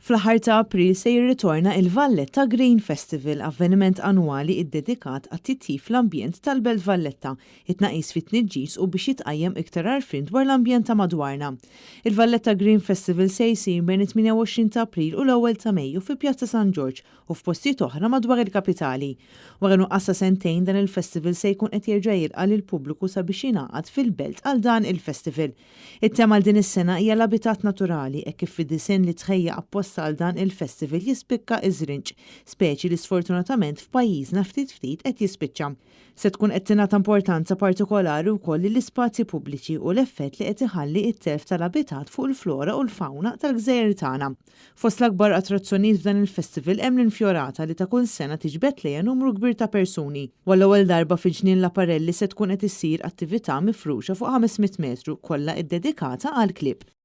Fl-aħħar ta' April se jirritorna il-Valletta Green Festival, avveniment annwali iddedikat għat-titjib fl-ambjent tal-Belt Valletta, it-tnaqqis fit-tniġġis u biex jitqajjem iktar għarfien dwar l-ambjent ta' madwarna. Il-Valletta Green Festival se jsir bejn it-28 ta' April u l-1 ta' Mejju fi Pjazza San Ġorġ u f'postijiet oħra madwar il-kapitali. Wara nuqqas ta' sentejn, dan il-festival se jkun qed jerġa' jilqa' lill-pubbliku sabiex jingħaqad fil-belt għal dan il-festival. It-tema għal din is-sena hija l-abitat naturali, hekk kif fid-disinn li tħejja apposta għal dan il-festival jispikka iż-żrinġ, speċi li sfortunatament f'pajjiżna ftit ftit qed jispiċċa. Se tkun qed tingħata importanza partikolari wkoll lill-ispazji pubbliċi u l-effett li qed iħalli t-telf tal-abitat fuq il-flora u l-fawna tal-gżejjer tagħna. Fost l-akbar attrazzjonijiet f'dan il-festival hemm l-infjorata li ta' kull sena tiġbed lejha numru kbir ta' persuni. U għall-ewwel darba fi Ġnien Laparelli se tkun qed issir attività mifruxa fuq 500 metru kollha ddedikata għall-klieb.